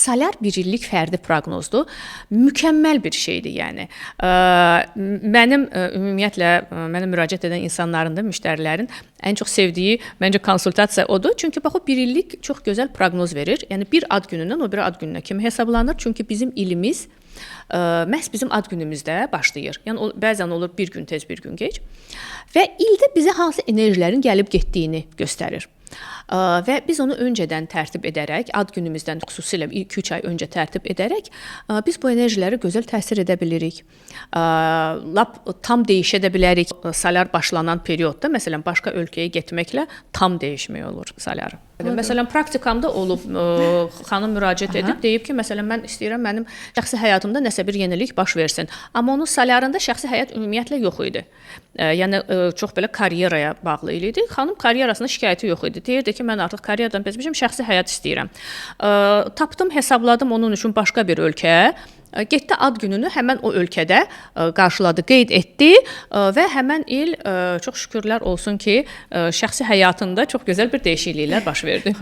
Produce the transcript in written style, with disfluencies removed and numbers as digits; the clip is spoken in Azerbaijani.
Salyar bir illik fərdi proqnozdur. Mükəmməl bir şeydir yəni. Mənim ümumiyyətlə mənə müraciət edən insanların da, müştərilərin ən çox sevdiyi məncə konsultasiya odur. Çünki bax o bir illik çox gözəl proqnoz verir. Yəni bir ad günündən o biri ad gününə kimi hesablanır. Çünki bizim ilimiz məhz bizim ad günümüzdə başlayır. Yəni o, bəzən olur bir gün tez, bir gün gec. Və ildə bizə hansı enerjilərin gəlib getdiyini göstərir. Və biz onu öncədən tərtib edərək, ad günümüzdən xüsusilə 2-3 ay öncə tərtib edərək biz bu enerjilərə gözəl təsir edə bilirik. Lap tam dəyişə də bilərik. Salyar başlanan periodda, məsələn, başqa ölkəyə getməklə tam dəyişmək olur salyarı. Məsələn, praktikamda olub, xanım müraciət edib, deyib ki, məsələn, mən istəyirəm mənim şəxsi həyatımda nəsə bir yenilik baş versin. Amma onun salyarında şəxsi həyat ümumiyyətlə yox idi. Yəni çox belə karyeraya bağlı idi. Xanım karyerasına şikayəti yox idi. Deyirdi ki, mən artıq karyeradan bezmişəm, şəxsi həyat istəyirəm. Tapdım, hesabladım onun üçün başqa bir ölkə. Getdi ad gününü həmən o ölkədə qarşıladı, qeyd etdi və həmən il çox şükürlər olsun ki, şəxsi həyatında çox gözəl bir dəyişikliklər baş verdi.